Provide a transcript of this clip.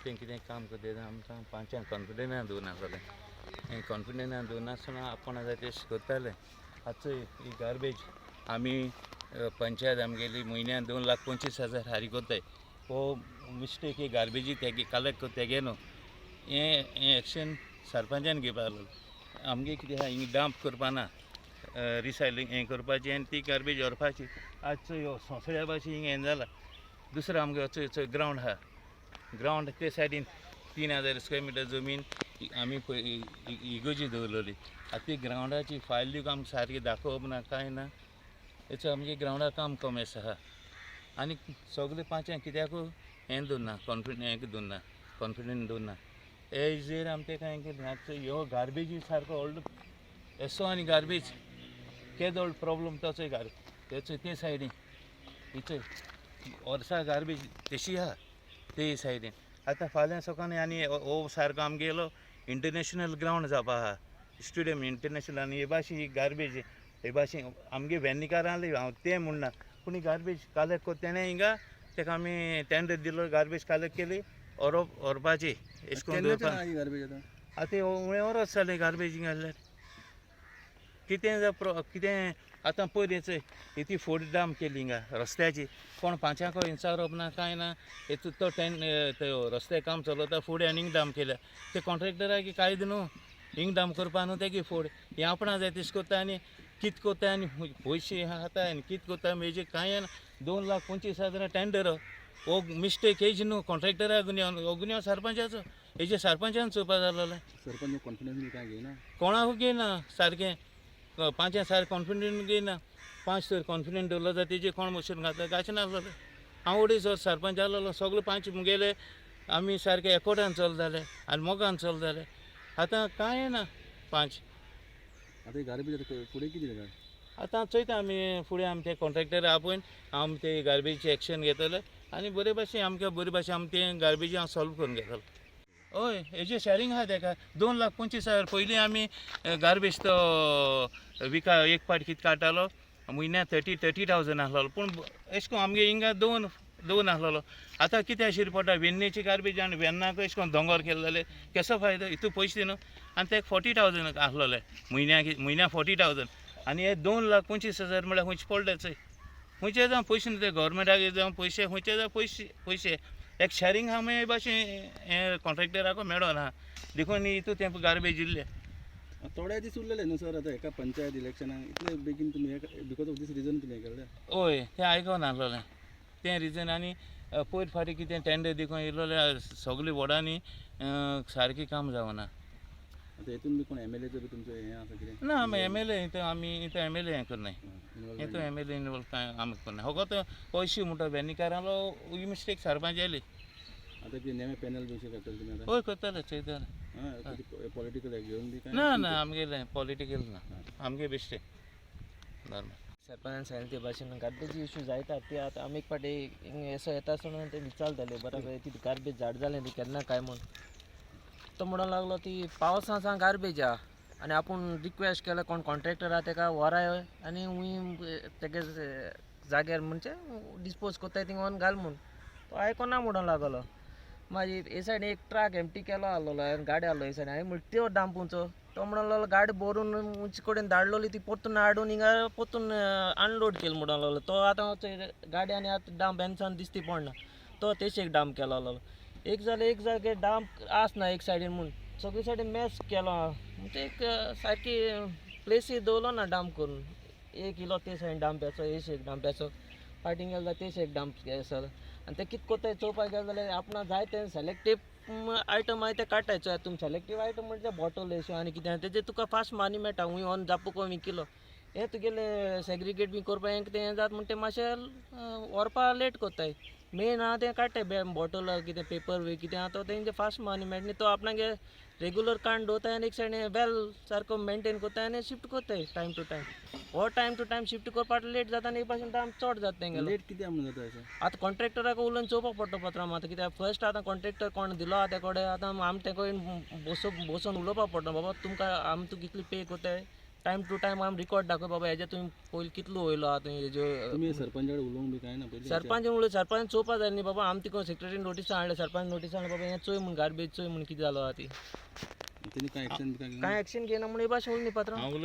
तें कितें काम करता आमकां पांचांक कॉन्फिडंट दवरनासलें. हें कॉन्फिडंट दवरनासतना आपूण जाय तेश करताले. आतां ही गार्बेज आमी पंचायत आमगेली म्हयन्याक 2,25,000 हारी करताय. हो मिस्टेक ही गार्बेजी तेगे कलेक्ट करता तेगे न्हू, हें हें एक्शन सरपंचान घेवपा जाय. आमगे कितें आहा, हिंगा डंप करपा ना, रिसायकलींग हें करपाचें आनी ती गार्बेज व्हरपाची. आज चोय हो सोंसड्या भाशेन हिंगा हें जाला. दुसरो आमगे चोय चोय ग्रावंड आहा, ग्रावंड ते सायडीन 3000 स्क्वेअर मिटर जमीन आमी पय इगोजी दवरलेली. आतां ती ग्रावंडाची फायल दिवंक आमकां सारकी दाखोवप ना, कांय ना. हेचो आमगे ग्रावंडार काम कमी आसा आनी सगळे पांचांक कित्याक हें दवरना, कॉन्फिडंट हें दवरना, कॉन्फिडंट दवरना. हे हेजेर आमी तेका हें केलें. आतां ह्यो गार्बेजी सारको व्हडलो येसो आनी गार्बेज केदो व्हडलो प्रॉब्लम तसो गार्बेज तेचो ते सायडीन हिचो वर्सा गार्बेज तशी आहा ते सायडीन. आतां फाल्यां सकाळीं आनी हो सारको आमगेलो इंटरनॅशनल ग्रावंड जावपा आहा, स्टेडियम इंटरनॅशनल, आनी हे भाशेन ही गार्बेज हे भाशेन आमगे वेन्निकारांले हांव तें म्हणना, पूण ही गार्बेज कलेक्ट करता तेणें हिंगा तेका आमी टेंडर दिलो, गार्बेज कलेक्ट केली व्हरोप व्हरपाची एश करून केन्नाच्यान दवरपा. आहा ही गार्बेज आतां? आतां उणें वरस जालें गार्बेज हिंगा घातल्यार. कितें जावं कितें आतां पयर चोय ती फोड डाम केली हिंगा रस्त्याची, कोण पांचांको विचारप ना कांय ना. हेतू तो टेन रस्ते काम चलता, फुडें आनीक डाम केल्या. ते कॉन्ट्रॅक्टराक कायदो न्हू हिंग डाम करपा न्हू, तेगे फोड हें आपणा जाय तेश करता आनी कित करता आनी पयशे खाता आनी कित करता मेजे कांय ना. 2,25,000 टेंडर हो मिस्टेक हेजी न्हू कॉन्ट्रॅक्टराक गुन्यांव, हो गुन्यांव सरपंचाचो, हेजे सरपंचान चोवपा जालोलें. सरपंच कॉन्फिडन्स बी काय घेयना? कोणाकू घेयना सारकें, पांचां सारकें कॉन्फिडंट घेयना. पांच तर कॉन्फिडंट दवरलो जाल्यार तेजे कोण मशीन घातला घालचें नासलें. हांव अडेज वर्स सरपंच जालोलो, सगळे पांच मुगेले आमी सारके एकवटान चलताले आनी मोगान चलताले. आतां कांय ना पांच. आतां ही गार्बेज आतां फुडें कितें जाता? आतां चोयता आमी फुडें आमी ते कॉन्ट्रॅक्टर आपोवन आमी ते गार्बेजीचे एक्शन घेतले आनी बरे भाशेन आमकां बरे भाशेन आमी तें गार्बेजी हांव सॉल्व करून घेतलो. हय, हेजें शॅरींग आहा तेका 2,25,000. पयलीं आमी गार्बेज तो विका एक पाट कितें काडटालो म्हयन्याक 30,000 आसलेलो, पूण एशें कोन्न आमगे हिंगा दोन दोन आसलेलो. आतां कितें आशिल्लें पडटा वेन्नेची गार्बेज आनी वेन्नाक एशें कोन्न दोंगोर केले जाल्यार केसो फायदो? हितू पयशे न्हू. आनी तेका 40,000 आसलेले म्हयन्याक, म्हयन्याक 40,000 आनी हे 2,25,000 म्हळ्यार खंयचे पडले चोय. खंयचे जावं पयशे न्हू ते गोवोरमेंटाक जावं पयशे, खंयचे जावं पयशे पयशे एक शॅरींग आहा हे भाशेन हें कॉन्ट्रॅक्टराक मेळना देखून हितू तें गार्बेज इल्लें. थोडे दीस उरलेले न्हू सर आतां हेका पंचायत इलेक्शनाक, इतले बेगीन तुमी हे because of these reason तुमी हें केलें? हय, तें आयकोन नासलेलें तें रिजन. आनी पयर फावटी कितें टेंडर देखून येयलोलें सगळे वॉर्डांनी सारकें काम जावना. आतां हेतून बी कोण एमएलएचो बी तुमचो हें आसा कितें? ना, आमी एमएलए हितू, आमी हितू एमएलए हें करनाय. इन्वॉल्व? हितू एमएलए इनवॉल्व कांय आमी करनाय. फकत पयशे म्हणटा वेन्निकारालो ही मिस्टेक सरपंच येयली. आतां कितें नेमे पॅनल बी अशें करतले तुमी आतां? हय, करतले, चोयतले. पॉलिटिकल घेवन बी काय? ना ना, आमगेलें पॉलिटिकल ना, आमगे बेश्टें नॉर्मल. सरपंचान सांगलें ते भाशेन गार्बेज इशू जायता ती. आतां आमी एक फावटी हिंगा येसो येता आसतना ते विचारताले बराबर ती गार्बेज झाड जालें ती केन्ना काय म्हूण. तो म्हणूंक लागलो ती पावसा सावन गार्बेज आहा आनी आपूण रिक्वेस्ट केलें कोण कॉन्ट्रॅक्टर आहा तेका व्हराय आनी हुंय तेगे जाग्यार म्हणजे डिस्पोज कोत्ताय थिंगा व्हरून घाल म्हूण. तो आयकोना म्हणूंक लागलो. मागीर हे सायडीन एक ट्रक एम्प्टी केलो आहलोलो आनी गाडी आहलो हे सायडीन. हांवें म्हणलें त्यो डांपूचो. तो म्हणूंक लागलो गाडी भरून उंचे कडेन धाडलोली ती परतून हाडून हिंगा परतून अनलोड केली म्हणूंक लागलो तो. आतां गाडी आनी आतां डांप एनसान दिसती पडना. तो तेश एक डांप केलो आहलोलो. एक जाल्यार एक जाग्यार डांप आसना एक सायडीन म्हूण सगळे सायडीन मॅस केलो आहा. म्हणजे एक सारकी प्लेसी दवरलो ना डांप करून. एक इलो ते सायडीन डांप्याचो, एक डांप्याचो फाटीं गेलो जाल्यार तेश एक डांप आसा. आनी ते कितें कोत्ताय चोवपाक गेले जाल्यार आपणाक जाय तें सेलेक्टीव आयटम आहाय ते काडटाय. चोयात तुमी, सेलेक्टीव आयटम म्हणजे बॉटल अश्यो आनी कितें तेजेर तुका फास्ट मनी मेळटा. हूंय व्हरून जापो करून विकिलो हें तुगेलें सेग्रिगेट बी करपा हें तें जाता म्हण तें मातशें व्हरपा लेट कोत्ताय. मेन आहा तें काडटाय, बॉटल कितें पेपर बी कितें आहा तो तेंचे फास्ट मनी मेळटा न्ही. तो आपणागे रेगुलर काडून दवरताय आनी एक सायडीन वेल सारको मेनटेन कोत्ताय आनी शिफ्ट कोत्ताय टायम टू टायम. हो टायम टू टायम शिफ्ट करपाक लेट जाता आनी एक भाशेन टायम चड जाता तेंगेलो. लेट कित्याक म्हणून जाता अशें? आतां कॉन्ट्रॅक्टराक उलोवन चोवपाक पडटा पात्रांव. आतां कित्याक फर्स्ट आतां कॉन्ट्रॅक्टर कोण दिलो आहा ते कडेन आतां आमी ते कडेन बसोन उलोवपाक पडटा, बाबा तुमकां आमी तुका इतली पे कोत्ताय. टायम टू टायम आमी रिकॉर्ड दाखय बाबा हेजे तुमी पयलीं कितलो वयलो आहा तुमी हेज्यो. तुमी सरपंचा कडेन उलोवंक बी कांय ना पयलीं? सरपंच उलय, सरपंच चोवपा जाय न्ही बाबा. आमी तिका सेक्रेटरीन नोटीस हाडलें, सरपंच नोटीस हाडलें बाबा हें चोय म्हूण, गार्बेज चोय म्हूण कितें जालो आहा ती. तेणी कांय एक्शन बी कांय घेवंक ना? कांय एक्शन घेयना म्हूण हे भाशेन उलय न्ही पात्रांव. हांव उलय.